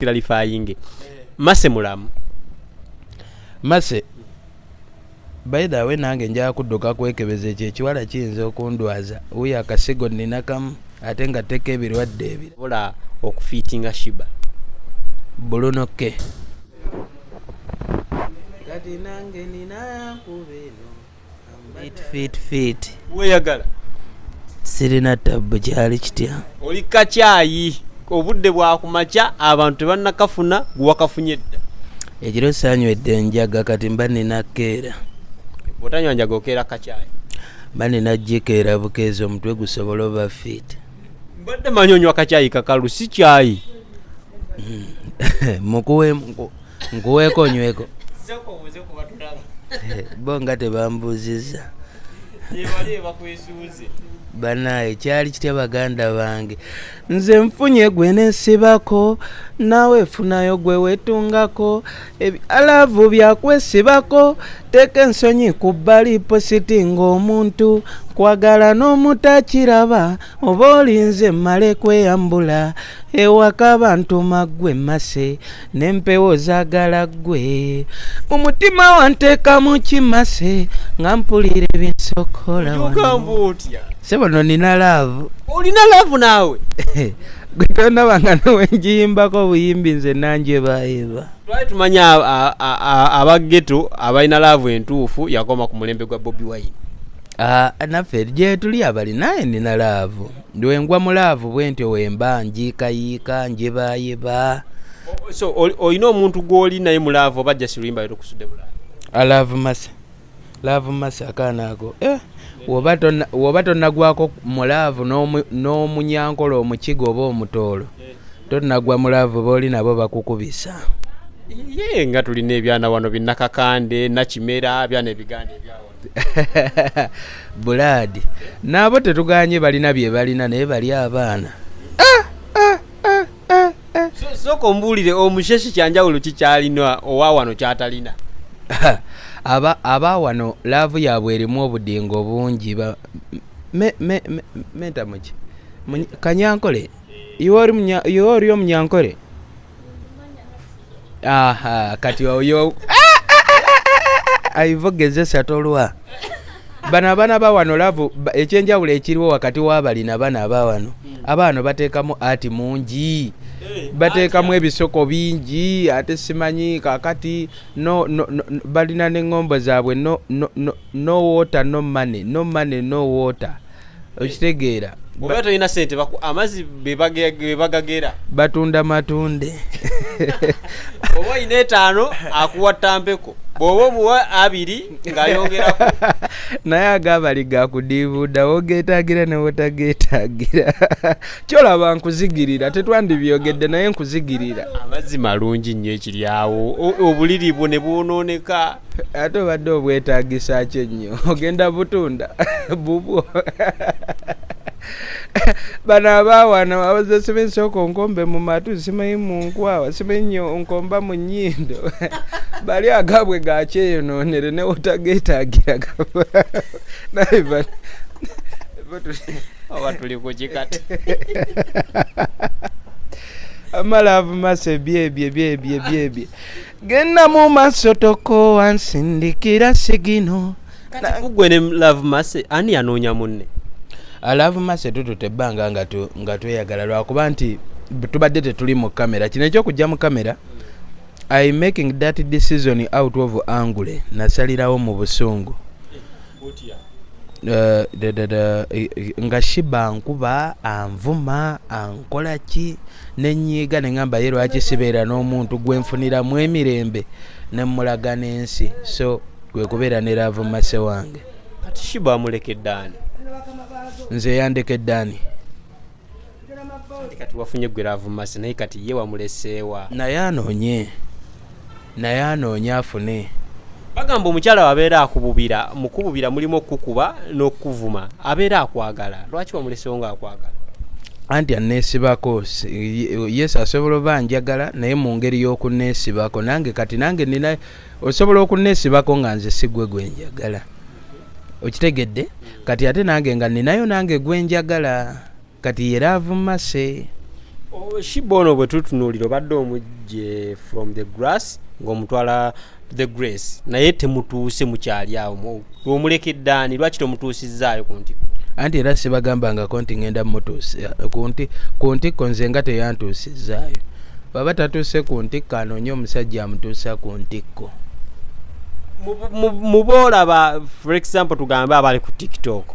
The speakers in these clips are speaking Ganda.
Clarifying. Mase mulamu. Mase, by the way, nange njala kudduka kwekebeza, ekyo ekiwala kiyinza okundwaza. Wuyo akasigo nina kamu ate nga teka ebirwadde ebira. Bola okufiitinga Sheebah. Bulunoke. Kati nange nina nkuba eno. Fit, fit, fit. Weeyagala. Sirina tabbu, kyali kitya? Oli kakyayi, obudde bwakumakya, abantu tebannakafuna, gwe wakafunye dda. Ekiro saanywedde enjaga, kati mba nina keera. Bw'otanywa njaga okeera kakyayi? Mba nina jikeera bukeezi, omutwe gusobole oba fit. Mbadde manyi onywa kakyayi kakalu, si kyayi. Mukuwe, nkuweeko onyweko. Bo nga tebambuuzizza. Bakwesuuze. Banaye, kyali kitya baganda bange? Nze nfunye gwe nensibako, naawe funayo gwe weetungako. Ebyalaavu byakwesibako, teeka ensonyi ku bbali, positinga omuntu kwagala n'omutakiraba. Oba olinze mmale kweyambula ewaka, bantuma ggwe mase, n'empewo zaagala ggwe, mu mutima wanteekamu kimase, nga mpulira ebinsokola ogamba wano. Otya? Sebo, no nina love. Olina love naawe? Gwe tonaba nga newengiyimbako obuyimbi, nze nanjebaayeba. Twali tumanya aba ghetto abalina love entuufu yakoma ku mulembe gwa Bobi Wine. Ah, naffe gyetuli abali, naye nina love. Wengwa mu love bwe ntyo, wemba njiikayiika, njebaayeba. So olina omuntu gw'oli naye mu love oba just luyimba lwetukusudde mu love? Alove mase, love mase, akaana ako, eh, woba tonnagwako mu love n'omunyankola, omukiga oba omutoolo, tonnagwa mu love, booli nabo bakukubisa. Ye nga tulina ebyana wano binnakakande, nakimera, byana ebiganda ebyawano. Bulaadi naabo tetuganye, balina bye balina, naye bali abaana. Sooka ombuulire, omusheshe kyanjawulo kikyalina owa wano kyatalina? Aba wano love yaabwe erimu obudingo bungi. Menta muki? Kanyankole, iwe oli omunyankole? Aha, kati oyo aivogezesa tolwa. Bano abaana ba wano love ekyenjawulo ekiriwo wakati w'abalina bano aba wano, abaano bateekamu ati mungi, bateekamu ebisoko bingi, ate simanyi kakati no, no, no, balina n'eŋŋombo zaabwe, no, no, no, no water no money, no money no water, okitegeera? Oba tolina sente, amazzi be bagagera. Batunda matunde. Oba olina 5, akuwa tampeko, bw'oba omuwa 20 ng'ayongerako. Naye agabali gakudiibuuda, wogeetagira ne wotageetagira. Kyolaba nkuzigirira, tetwandibyogedde, naye nkuzigirira. Amazzi malungi nnyo, ekiri awo obuliri bwo ne bwonooneka. Ate obadde obwetaagisa ki ennyo? Ogenda butunda bubwo. Bano abaawano abaze simanyi sooka onkombe mu matu, simanyi mu nkwawa, simanyi nnyo nkomba mu nnyindo, bali agabwe gakyeyonoonere ne wotageetaagira. Naye Oba tuli ku kikati? Amalove mase byebye byebye byebye, genda mu maaso, toko wansindikira signal. Kati kugwe ne Love Mase, ani yanoonya munne? Love Mase tututa ebbanga nga tweyagala, lwakuba nti tubadde tetuli mu kamera. Kino ekyokujja mu kamera, I making that decision out of anger, nasalirawo mu busungu. Nga Sheebah nkuba, anvuma, ankola ki, nenyiiga, neŋŋamba ye lwaki sibeera n'omuntu gwenfuniramu emirembe nemulaga n'ensi? So kwe kubeera ne Love Mase wange. Kati Sheebah amulekedde ani? Nze yandekedde ani? Kati wafunye gwe Love Mase, naye kati ye wamuleseewa? Naye anoonye, naye anoonye afune. Bagamba omukyala wabeera akububira, mu kububira mulimu okukuba n'okuvuma, abeera akwagala. Lwaki wamulesewo ng'akwagala? Anti aneesibako. Yes, asobola oba njagala, naye mu ngeri y'okuneesibako nange. Kati nange nina, osobola okuneesibako nga nze si gwe gwenjagala, okitegedde? Kati ate nange nga ninayo nange gwenjagala, kati ye Love Mase. Sheebah ono bwe tutunuulira, obadde omugye from the grass ng'omutwala to the grace, naye temutuuse, mukyali awo. Omulekedde ani? Lwaki tomutuusizaayo ku ntikko? Anti era sibagambangako nti ngenda mutuusa ku ntikko. Nze nga teyantuusizaayo. Baba tatuuse ku ntikko, anoonye omusajja amutuusa ku ntikko. Muboolaba, for example, tugambe abali ku TikTok,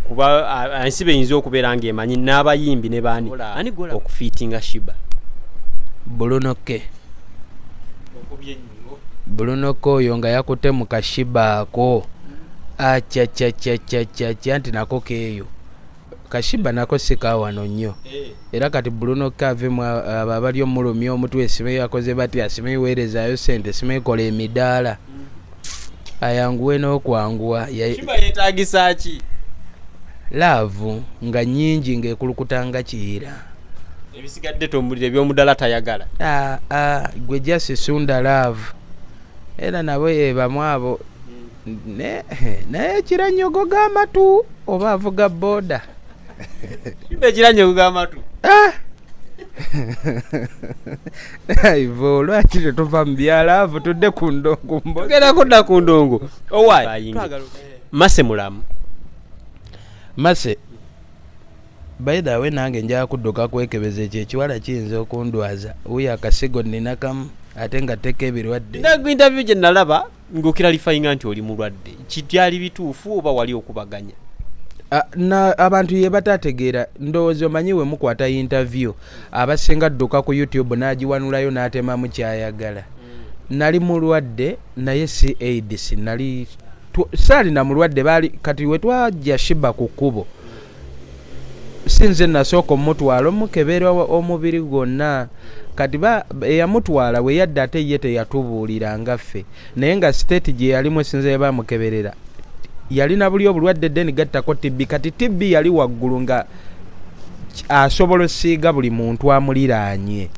kuba ensi beyinza okubeera ng'emanyi n'abayimbi ne baani, ani gola okufiitinga Sheebah? Bruno K. Bruno K oyo nga yakutte mu kashiba ako, acacacacacaca, nti nako keeyo kashiba nako si kawano nnyo. Era kati Bruno K avemu abo abali omulumya omutwe, simanyi yakoze batya, simanyi weerezaayo sente, simanyi kola emidaala, ayanguwe n'okwanguwa. Sheebah yeetagisa ki? Love nga nnyingi ng'ekulukuta nga kiyira. Ebisigadde tomulira, ebyomudala tayagala. Ah, ah, gwe just sunda love. Era nabo yebamu abo naye ekiranyogo g'amatu oba avuga boda. Sheebah ekiranyogo g'amatu. Ah! Ivo, lwaki tetuva mu bya love, tudde ku ndongo? Tugenda kudda ku ndongo. Owaayi Mase mulamu? Mase, by the way, nange njala kudduka kwekebeza. Ekyo ekiwala kiyinza okundwaza. Wuyo akasigo nina kamu ate nga tteka ebirwadde. Interview gye nalaba ng'okiralifayinga nti oli mulwadde, kityali bituufu oba wali okubaganya? Ah, na abantu ye batategeera, ndowooza omanyi we mukwata interview, abasinga dduka ku YouTube n'agiwanulayo n'atemamu kyayagala. Nali mulwadde naye si AIDS. Nali saalina mulwadde baali. Kati we twajja Sheebah ku kkubo, si nze nasooka omutwala omukebera omubiri gwonna. Kati eyamutwala we yadda, ate ye teyatubuulira nga ffe, naye nga state gye yalimu esinze bamukeberera yalina buli obulwadde, then gattako TB. Kati TB yali waggulu nga asobola osiiga buli muntu amuliraanye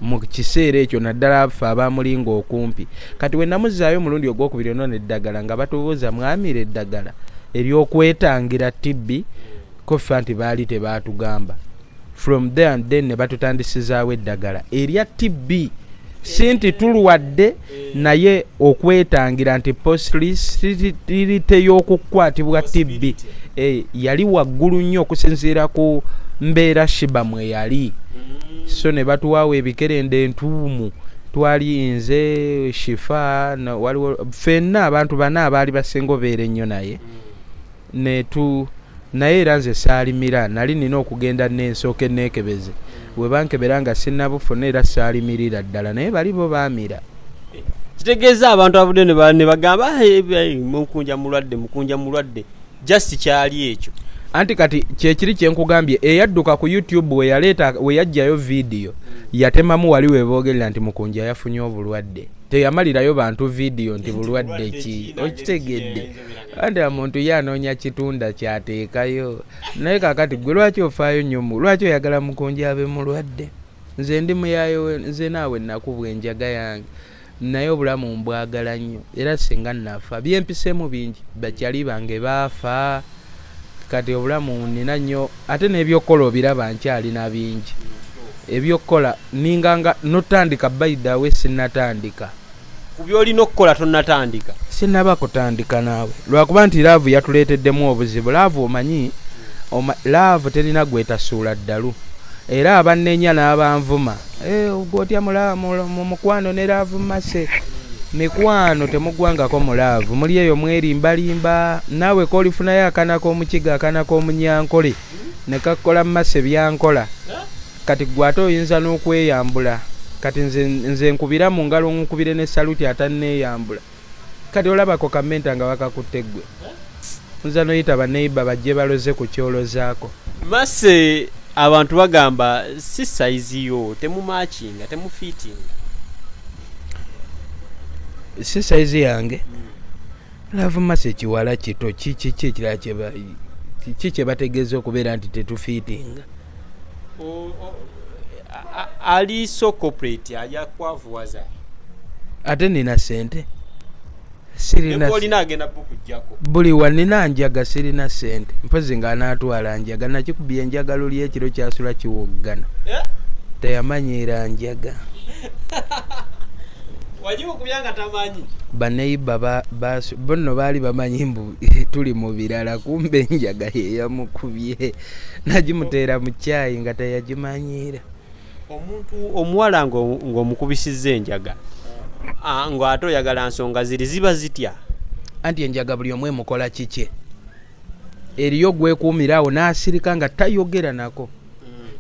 mu kiseera ekyo, naddala ffe abamulinga okumpi. Kati we namuzaayo omulundi ogwokubiri ono neddagala, nga batubuuza, "Mwamira eddagala eryokwetangira TB?" Ko ffe nti baali tebaatugamba. From there and then ne batutandisizaawo eddagala erya TB, si nti tulwadde, naye okwetangira nti possibility y'okukwatibwa TB yali waggulu nnyo okusinziira ku mbeera Sheebah mwe yali. So ne batuwaawo ebikerenda entuumu. Twali nze, Shifa, waliwo ffenna abantu bana abaali basinga obeera ennyo naye netu. Naye era nze saalimira, nali nina okugenda nensooka eneekebeze. Bwe bankebera nga sinnabufuna, era saalimirira ddala, naye bali bo baamira. Kitegeeza abantu abudde ne bagamba, "Ah, Mukunja mulwadde, Mukunja mulwadde," just kyali ekyo. Anti kati kyekiri kyenkugambye, eyadduka ku YouTube weyaleeta, weyajjayo vidiyo, yatemamu wali weboogerera nti Mukunja yafunye obulwadde. Teyamalirayo bantu vidiyo nti bulwadde ki. Okitegedde? Anti omuntu ye anoonya kitunda kyateekayo. Naye kakati gwe lwaki ofaayo nnyo lwaki oyagala Mukunja abe mulwadde? Nze ndi muyayo, nze naawe nakubwa enjaga yange, naye obulamu mbwagala nnyo. Era singa nafa, byempiseemu bingi, bakyali bange baafa. Kati obulamu nina nnyo, ate n'ebyokukola obiraba, nkyalina bingi ebyokukola. Ninganga notandika, by the way, sinnatandika. Ku byolina okukola tonnatandika? Sinnaba kutandika naawe, lwakuba nti love yatuleeteddemu obuzibu. Love omanyi, love terina gwetasuula ddalu. Era abannenya n'abanvuma, "Eh, gwotya mu mukwano ne love mase?" Mikwano temugwangako mu love, muli eyo mwerimbalimba. Naawe koolifunayo akaana k'omukiga, akaana k'omunyankole ne kakola mase byankola, kati gwe ate oyinza n'okweyambula. Kati nze nkubira mu ngalo, nkubire ne saluti atanneeyambula. Kati olabako kamenta nga bakakutte, ggwe nza noyita baneiba bajje baloze ku kyolozaako. Mase, abantu bagamba si size yo, temumakinga, temufiitinga. Si size yange. Love Mase ekiwala kito. Kiki ekirala ki kye bategeeza okubeera nti tetufiitinga? Ali so corporate, ajja kwavuwaza. Ate nina sente. Sirina. Olina agenda bukujjako. Buli wanina njaga, sirina sente, mpozi nga anaatwala njaga. Nakikubye enjaga luli ekiro, kyasula kiwoggana. Eh? Teyamanyiira njaga. Wagimukubya nga tamanyi. Baneyiba bonno baali bamanyi mbu tuli mu birala, kumbe enjaga yeyamukubye. Nagimuteera mu kyayi nga teyagimanyiira. Omuntu omuwala ng'omukubisizza enjaga, ng'ate oyagala nsonga ziri ziba zitya? Anti enjaga buli omu emukola kikye. Eriyo gwekuumira awo n'asirika nga tayogera nako.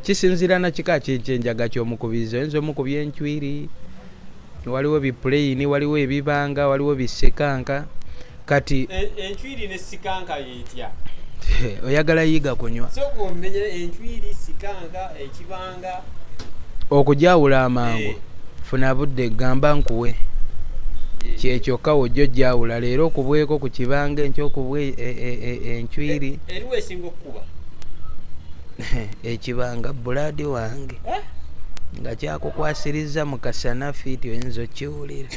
Kisinziira na kika kyekyenjaga kyomukubiriza. Oyinza omukubya enchwiri, waliwo bipuleyini, waliwo ebibanga, waliwo bisekanka. Kati Enchwiri ne sikanka yetya? Oyagala yiga kunywa. Sooka omenye enchwiri, sikanka, ekibanga. Okujawula amangu, funa budde, gamba nkuwe kyekyokka wojja ojjawula. Leero okubweko ku kibanga, enkya okubwe enchwiri. Eriwo esinga okukuba? Ekibanga, blood wange. Eh? Nga kyakukwasiriza mu kasana fiiti, oyinza okiwulira.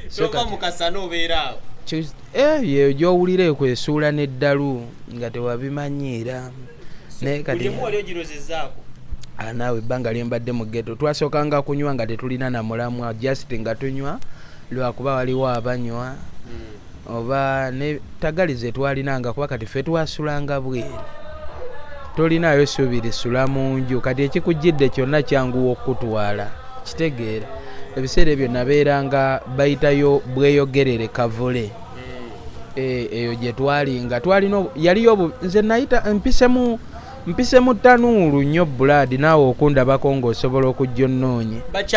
So Tova mu kasana, obeera awo. Yeyo gyowulira ekwesuula n'eddalu nga tewabimanyiira. Naye kati Buli emu wali ogirozezaako? Ah, naawe, ebbanga lyembadde mu ghetto twasookanga kunywa nga tetulina na mulamwa, just nga tunywa lwakuba waliwo abanywa oba ne tagali ze twalinanga, kuba kati ffe twasulanga bweru, tolinayo ssuubi lisula mu nju. Kati ekikujjidde kyonna kyanguwa okukutwala, kitegeera. Ebiseera ebyo nabeeranga bayitayo Bweyogerere Kavule. Eyo gye twalinga twalina yaliyo nze nayita mpisemu ttanuulu nnyo, blood, naawe okundabako ng'osobola okujja onnoonye. Bacha.